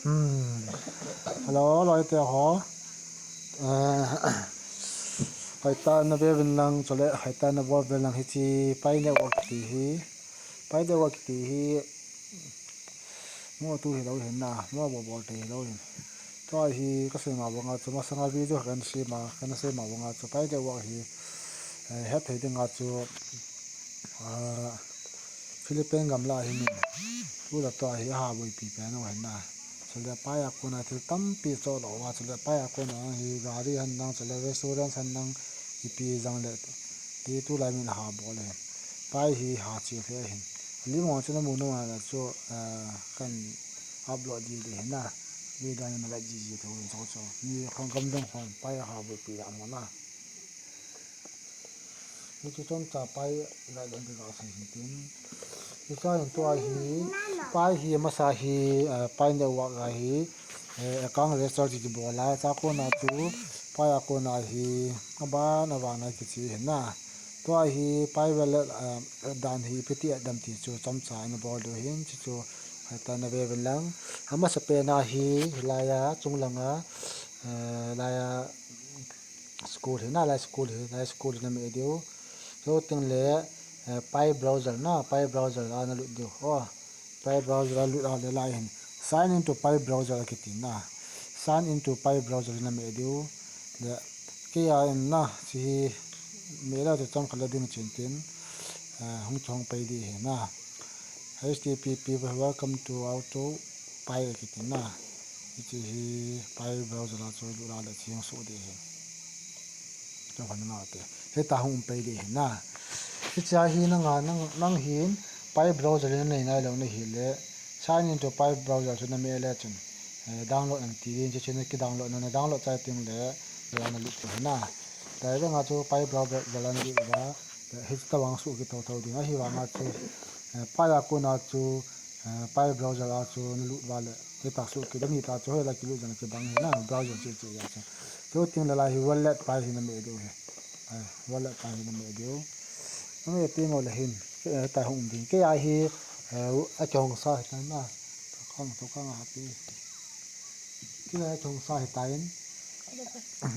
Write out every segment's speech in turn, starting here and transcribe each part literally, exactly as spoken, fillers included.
Hmm. Hello, loite ho. Eh, hoitah in nave uvin lang, chule hoitah in nabol uvin lang, hiche Pi Network kiti hi. Pi Network kiti hi. Mo tu hilou hin na, mo bol bol te hilou hin. Tua hi kasei ma banga chu, masanga video kana sei ma, kana sei ma banga chu, Pi Network hi, eh, hetthei dinga chu, ah, Philippine gamlah hi min. Tula tua hi aha boipi pen u hin na. Chule Pi a kona thil tampi choh lou a, chule Pi a kona hi gari hen lang, chule restaurant hen lang, ipi jong le. Hi tulai min aha bol e. Pi hi aha chi lheh hin. Lim ho chu namu nom a chu, eh, kan upload ji ding hin na. Video na la ji ji tho hin chu chu. Ni khang gam dong hon Pi aha boipi a mo na. Hichu chomcha Pi lai lon ding asei hin tin. Hicha hin tua hi, Pi hi amasa hi, eh, Pi Network a hi, eh, account register ti bol a, cha kona chu, Pi a kona hi, aban aban a kiche hin na. Tua hi Pi wallet, eh, dan hi ipi ti a dam ti chu chomcha ina bol diu hin, chu chu, eh, ta nave uvin lang. Amasa pen a hi, hilai a, chung langa, eh, lai a, school hi na, lai school hi, lai school hi na me diu. Chuteng le, eh, Pi browser na, Pi browser a na lut diu. Oh, Pi browser a lut a le lai hin. Sign in to Pi browser kiti na. Sign in to Pi browser hi na me diu. Le, kei a in na, hiche hi me le chu chomkhat le ding chin tin. Eh, hung chu hung pai ding hi na. H T T P, welcome to auto Pi kiti na. Hiche hi Pi browser a chu lut a le chu hung suh ding hi. Chu hung na te. Heta hung pai ding hi na. Hiche hi nang a, nang, nang hin Pi browser na nei nai lou na hile. Sign in to Pi browser chu na me le chun. Eh, download nang ti ding, hiche chu na ki download na, na download chai teng le, le na lut hi na. Tua vanga chu Pi browser a na lut uva. Hiche tobang suh kit tho tho ding. Ahivanga chu, eh, Pi a kona chu, eh, Pi browser a chu na lut uva le. Heta suh kit, ani ta chu hoila kilut jong kibang hi na, browser chu chu ya chu. Chuteng le lai hi wallet Pi hi na me diu hi. Ai, wallet Pi hi na me diu. Na me teng le hin, eh, ta hung ding. Kei a hi, eh, akihong sa hi ta na. Thokang, thokang a pi. Kei a akihong sa hi ta in.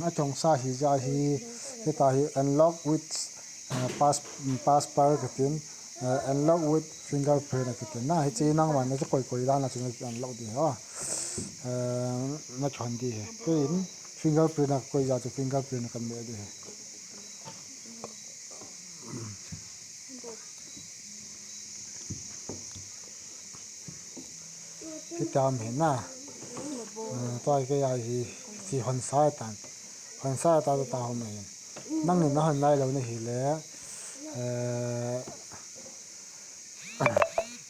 Akihong sa hi ja hi, heta hi unlock with, uh, pass, password katin, uh, unlock with fingerprint katin. Na, hiche nangman na chu koi koi dan a chu na unlock ding ho. Uh, na chon ding hi. Kei in fingerprint a koi ja chu fingerprint ka me ding hi. Hitam hi na. Eh, tua kei a hi, hiche hon sa tan. Hon sa ta ta hom hin. Nangin na hon nai lou na hile. Eh,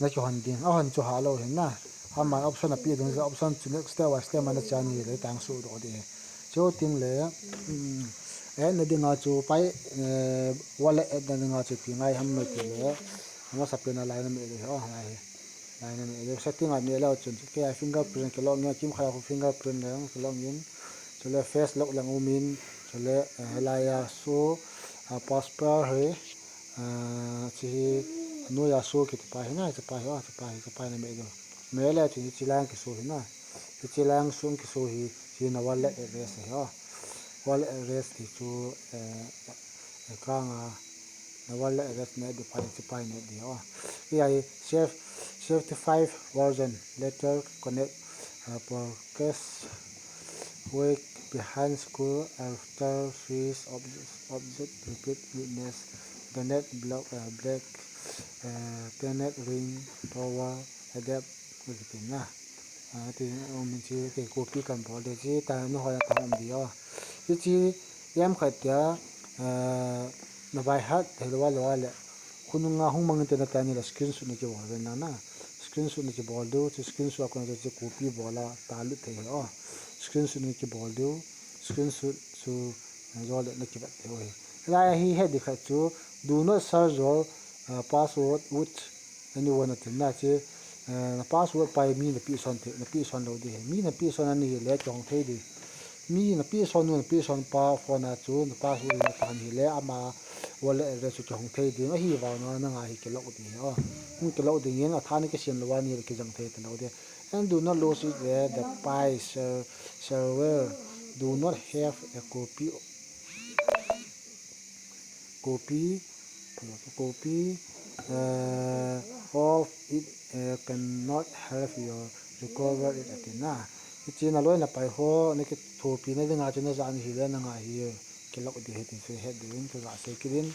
na kihon ding. Ahon chu ha lou hin na. Aman option api ding, option chu next step by step a na chan hile tang suh doh ding. Chuteng le, um, add na dinga chu Pi, eh, wallet add na dinga chu ipi ngai ham na ti le. Amasa pen a lai na me ding ho, lai hi. Lai na me ding. Setting a me lou chun, kei a fingerprint kilog in, kimkhat a khu fingerprint lang kilog in. Chule face lock lang um in. Chule, eh, lai a chu, ah, password hi, ah, hiche hi, noi a chu kiti pa hi na, hiche pa hi, oh, hiche pa hi, hiche pa hi na me ding. Me le chun hiche lang kisu hi na. Hiche lang sung kisu hi, hiche na wallet address hi, oh. Wallet address ti chu, eh, eh, kanga na wallet address ne di pai, hiche pai ne di, oh. Hiya hi safe, safety five version, later connect, uh, for cache week behind school after switch object, object repeat witness, donate block, uh, black, uh, tenet ring power, adapt, kiti na. Ah, ti, um, hiche kei copy kan bol ding hiche, ta nu hoi ta um ding o. Hiche, yam khat tia, ah, na by heart thei lou a lou a le. Khonunga hung mang inte na tia ni le screenshot na kibol ven lang na. Screenshot na kibol diu, hiche screenshot a kona hiche copy bol a, ta lut thei hi o. Screenshot na kibol diu, screenshot chu, ah, jo le na kivet thei u hi. Hilai a hi het ding khat chu, do not share your, ah, password with anyone ati na hiche, eh, na password pa hi mi na pehson thei, na pehson lou ding hi. Mi na pehson a nahi le kihong thei ding. Mi na pehson nu, na pehson pa phone a chu na password na tahan hile ama, wallet address chu kihong thei ding ahi vang na, nanga hi kiloh ding hi, o. Hung kiloh ding in, athah na kisem lou va ni le kijang thei talou ding. And do not lose it, eh, the Pi ser-, server do not have a copy, copy, copy, eh, of it, eh, cannot help you recover it, ati na. Hiche na loi na pai ho, na kithopi na dinga chu na ja na hi le, nanga hi kiloh ding ahi ti chu het ding in, chu ja sei kit in.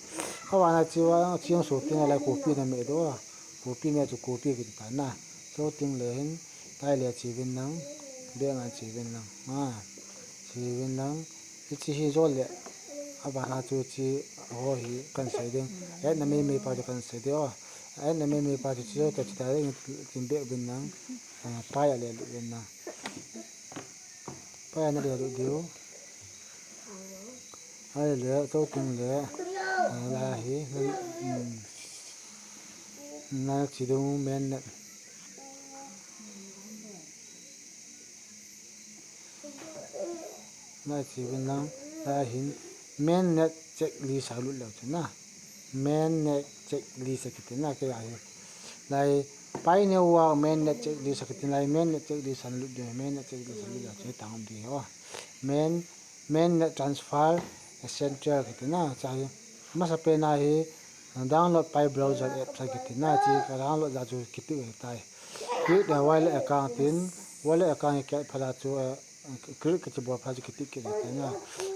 Avang a chu a, chu jong shooting a lai copy na me diu a. Copy me chu copy kiti ta na. Shooting le hin, tai le chi vin lang, beng a chi vin lang. A, chi vin lang. Hiche hi jo le, avang a chu chi ho hi kan sei ding. Et na me me pa chu kan sei ding o. Et na me me pa chu chi jo ta chi ta ding, tin beng vin lang. A, Pi a le lut vin lang. Pi a na le lut diu. Ahile, shooting le, a, lai hi, na, um, na chi diu mainnet. Na chi vin lang, lai hin, mainnet checklist a lut leu chun na. Mainnet checklist a kiti na, kei a hi. Lai, Pi Network mainnet checklist a kiti, lai mainnet checklist a lut diu, mainnet checklist a lut leu chun tang um ding o. Main mainnet transfer essential kiti na, chu hi. Masapen a hi, download Pi Browser app sa kiti na, chu ka download ja chu kitick ahi tai. Create a wallet account tin, wallet account hi kiat phat a chu, eh, create kichi bol phat a chu kitick kiti na.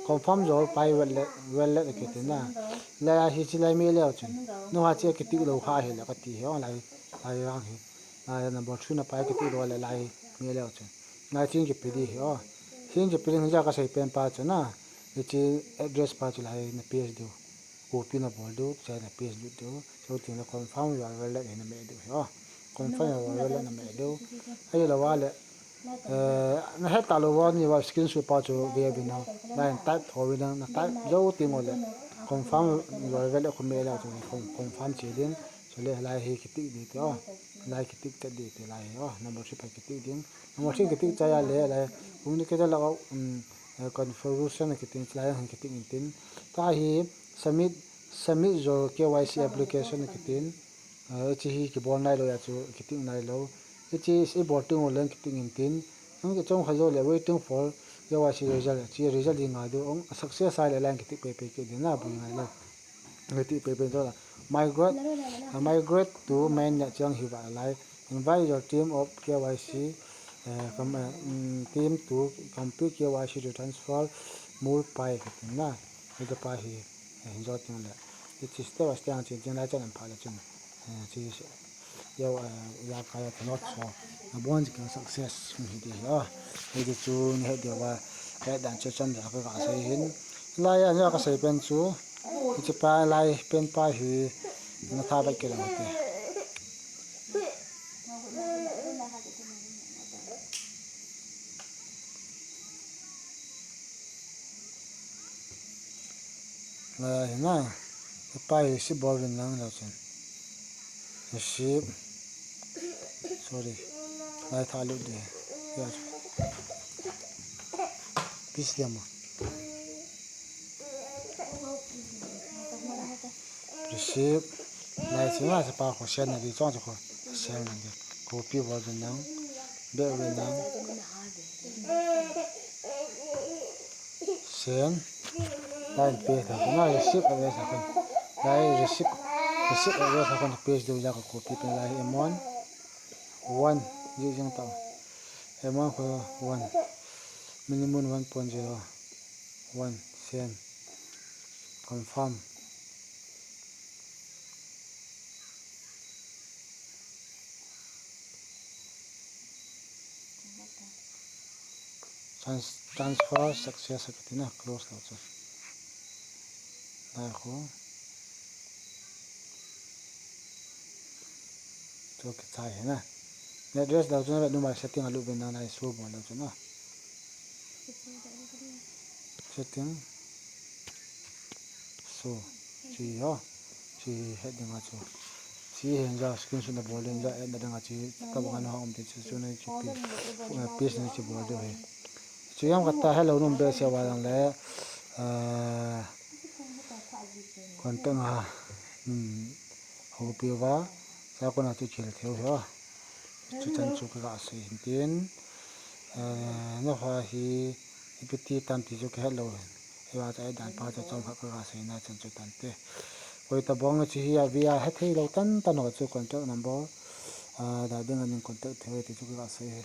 Confirm your Pi wallet, wallet kiti na. Lai a hi chi lai me leu chun. Nangho chu kitick lou kha hi le kati hi, o lai, lai vang hi. Lai number three na Pi kitick lou le lai me leu chun. Lai chu kipe ding hi, o. Chu kipe ding hi ja ka sei pen pa chu na. Hiche address pa chu lai na paste diu. Copy na bol diu, chu na paste lut diu. Chu tin le confirm your wallet hi na me diu hi, o. Confirm your wallet na me diu. Ahilou va le, eh, na het talou va ni va screenshot pa chu ve vin lang. Lai type tho vin lang, na type jou teng u le. Confirm your wallet khu me leu chu con-, confirm che ding. Chule lai hi kitick ding te, o. Lai kitick chet ding te lai hi, o. Number three pa kitick ding. Number three kitick chai a le, lai, communicator log out, um, eh, configuration kiti, lai hin kitick in tin. Tua hi submit, submit your K Y C application kiti. Eh, hiche hi kibol nailou a chu kitick nailou. Hiche i bol teng u le kitick in tin. Hung kichom kha jou le waiting for K Y C result. Hiche result hi ngai diu. Hung success a le lai kitick pei pei kit ding na, boi ngai lou. Kitick pei pei chu la. Migrate, uh, migrate to mainnet chu hi va lai. Invite your team of K Y C, uh, com-, uh, um, team to complete K Y C to transfer more Pi kiti na. Hiche pa hi, eh, hin jo teng le. Hiche step by step a chu tin lai chan pha le chun. Eh, chu Yo, eh, ya kaya thanot so. Na bon ji ka success hung hi ding hi, o. Hiche chu na het diu va. Eh, dan chu chom ja ka, ka sei hin. Lai a ja ka sei pen chu. Hiche pa lai pen pa hi. Na tha bai kit lou te. Lai a hi na. Pai receipt bol vin lang leu chun. Receipt. Sorry. Lai tha lut ding. Ya. Peace diam a. Receipt. Lai chu na sa pa ko send na di chong chu ko. Send na di. Copy bol vin lang. Beh vin lang. Send. Lai paste na, na receipt address a kon. Lai receipt, receipt address a kon paste diu ja ka copy pen lai M one. One. Ji jing ta. M one ko one. Minimum one point zero. One. Send. Confirm. Trans-, transfer success kiti na, close lou chu. Lai khu. Chu kichai hi na. Address lou chu na, number setting a lut vin na, na show bol lou chu na. Setting. So, chi ho. Chi het ding a chu. Chi hin ja screenshot na bol ding ja, eh, na ding a chi, ka bang a na hom ti chu, chu na chi pi, eh, paste na chi bol ding hi. Chu jong kata hello num be se va lang le, eh, Contact a, um, houpi uva, chua kona chu chil thei u hi. Chuchan chu kaga sei hin tin, eh, nafa hi, ipi ti tan ti chu kahet lou hin. Hiva chu adan pa chu chomkhat kaga sei na chan chu tante. Koi tabang na chu hi avia hethei lou tan tan ho chu contact number, ah, da ding a nin contact thei u ti chu kaga sei hi.